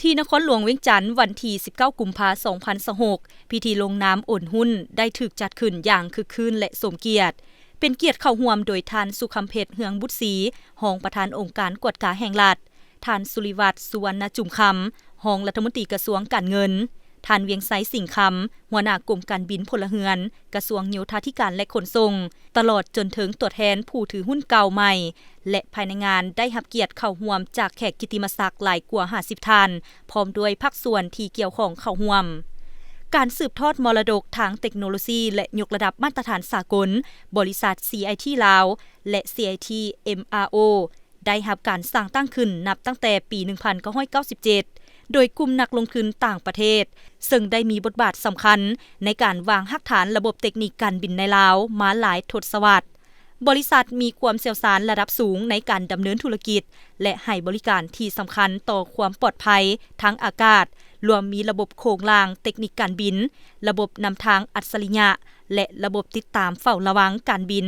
ທີ່ນະຄອນຫຼວງວຽງຈັນ, ວັນທີສິບເກົ້າ ກຸມພາ ສອງພັນຊາວຫົກ, ພິທີລົງນາມໂອນຫຸ້ນໄດ້ຖືກຈັດຂຶ້ນຢ່າງຄຶກຄື້ນ ແລະ ສົມກຽດ. ເປັນກຽດເຂົ້າຮ່ວມໂດຍທ່ານ ສຸຄຳເພັດ ເຮືອງບຸດສີ, ຮອງປະທານອົງການກວດກາແຫ່ງລັດ, ທ່ານ ສຸລິວັດ ສຸວັນນະຈຸມຄຳ, ຮອງລັດຖະມົນຕີກະຊວງການເງິນ, ທ່ານ ວຽງໄຊ ສິງຄຳ, ຫົວໜ້າກົມການບິນພົນລະເຮືອນ, ກະຊວງໂຍທາທິການ ແລະ ຂົນສົ່ງ, ຕະຫຼອດຈົນເຖິງຕົວແທນຜູ້ຖືຫຸ້ນເກົ່າໃໝ່ ແລະ ພາຍໃນງານໄດ້ຮັບກຽດເຂົ້າຮ່ວມຈາກແຂກກິດຕິມະສັກຫຼາຍກວ່າຫ້າສິບທ່ານ, ພ້ອມດ້ວຍພາກສ່ວນທີ່ກ່ຽວຂ້ອງເຂົ້າຮ່ວມ. ການສືບທອດມໍລະດົກທາງເຕັກໂນໂລຊີ ແລະ ຍົກລະດັບມາດຕະຖານສາກົນ, ບໍລິສັດ ຊີໄອທີ ລາວ ແລະ ຊີໄອທີ ເອັມອາໂອ ໄດ້ຮັບການສ້າງຕັ້ງຂຶ້ນນັບຕັ້ງແຕ່ປີໜຶ່ງພັນເກົ້າຮ້ອຍເກົ້າສິບເຈັດ ໂດຍກຸ່ມນັກລົງທຶນຕ່າງປະເທດ, ເຊິ່ງໄດ້ມີບົດບາດສຳຄັນໃນການວາງຮາກຖານລະບົບເຕັກນິກການບິນໃນລາວມາຫຼາຍທົດສະວັດ. ບໍລິສັດມີຄວາມຊ່ຽວຊານລະດັບສູງໃນການດຳເນີນທຸລະກິດ ແລະ ໃຫ້ບໍລິການທີ່ສຳຄັນຕໍ່ຄວາມປອດໄພທາງອາກາດ, ລວມມີລະບົບໂຄງລ່າງເຕັກນິກການບິນ, ລະບົບນຳທາງອັດສະລິຍະ ແລະ ລະບົບຕິດຕາມເຝົ້າລະວັງການບິນ,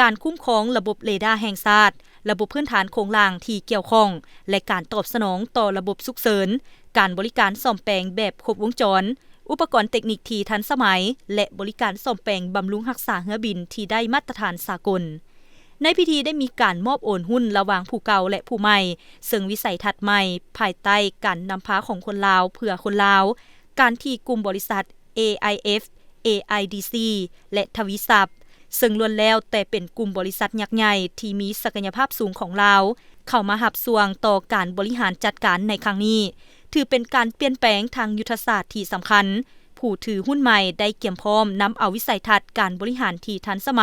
ການຄຸ້ມຄອງລະບົບເຣດາແຫ່ງຊາດ, ລະບົບພື້ນຖານໂຄງລ່າງທີ່ກ່ຽວຂ້ອງ ແລະ ການຕອບສະໜອງຕໍ່ລະບົບສຸກເສີນ, ການບໍລິການສ້ອມແປງແບບຄົບວົງຈອນ, ອຸປະກອນເຕັກນິກທີ່ທັນສະໄໝ ແລະ ບໍລິການສ້ອມແປງບຳລຸງຮັກສາເຮືອບິນທີ່ໄດ້ມາດຕະຖານສາກົນ. ໃນພິທີໄດ້ມີການມອບໂອນຫຸ້ນລະຫວ່າງຜູ້ເກົ່າ ແລະ ຜູ້ໃໝ່, ເຊິ່ງວິໄສທັດໃໝ່ພາຍໃຕ້ການນຳພາຂອງຄົນລາວເພື່ອຄົນລາວ, ການທີ່ກຸ່ມບໍລິສັດ ເອໄອເອັຟ, ເອໄອດີຊີ ແລະ ທະວີຊັບ ເຊິ່ງລ້ວນແລ້ວແຕ່ເປັນກຸ່ມບໍລິສັດຍັກໃຫຍ່ທີ່ມີສັກກະຍະພາບສູງຂອງລາວ ເຂົ້າມາຮັບຊ່ວງຕໍ່ການບໍລິຫານຈັດການໃນຄັ້ງນີ້, ຖືເປັນການປ່ຽນແປງທາງຍຸດທະສາດທີ່ສຳຄັນ. ຜູ້ຖືຫຸ້ນໃໝ່ໄດ້ກຽມພ້ອມນຳເອົາວິໄສທັດການບໍລິຫານທີ່ທັນສະໄໝ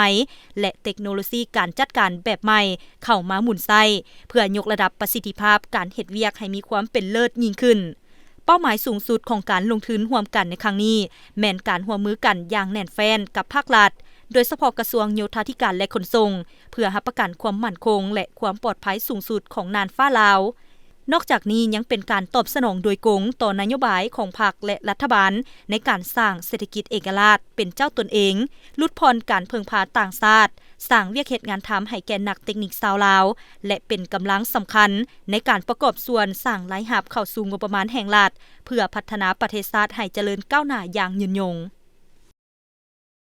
ແລະ ເຕັກໂນໂລຊີການຈັດການແບບໃໝ່ເຂົ້າມາໝູນໃຊ້ ເພື່ອຍົກລະດັບປະສິດທິພາບການເຮັດວຽກໃຫ້ມີຄວາມເປັນເລີດຍິ່ງຂຶ້ນ. ເປົ້າໝາຍສູງສຸດຂອງການລົງທຶນຮ່ວມກັນໃນຄັ້ງນີ້ ແມ່ນການຮ່ວມມືກັນຢ່າງແໜ້ນແຟ້ນກັບພາກລັດ, ໂດຍສະເພາະກະຊວງໂຍທາທິການ ແລະ ຂົນສົ່ງ, ເພື່ອຮັບປະກັນຄວາມໝັ້ນຄົງ ແລະ ຄວາມປອດໄພສູງສຸດຂອງນ່ານຟ້າລາວ. ນອກຈາກນີ້ຍັງເປັນການຕອບສະໜອງໂດຍກົງຕໍ່ນະໂຍບາຍຂອງພັກ ແລະ ລັດຖະບານໃນການສ້າງເສດຖະກິດເອກະລາດເປັນເຈົ້າຕົນເອງ, ຫຼຸດຜ່ອນການເພິ່ງພາຕ່າງຊາດ, ສ້າງວຽກເຮັດງານທຳໃຫ້ແກ່ນັກເຕັກນິກຊາວລາວ ແລະ ເປັນກຳລັງສຳຄັນໃນການປະກອບສ່ວນສ້າງລາຍຮັບເຂົ້າສູ່ງົບປະມານແຫ່ງລັດ ເພື່ອພັດທະນາປະເທດຊາດໃຫ້ຈະເລີນກ້າວໜ້າຢ່າງຍືນຍົງ.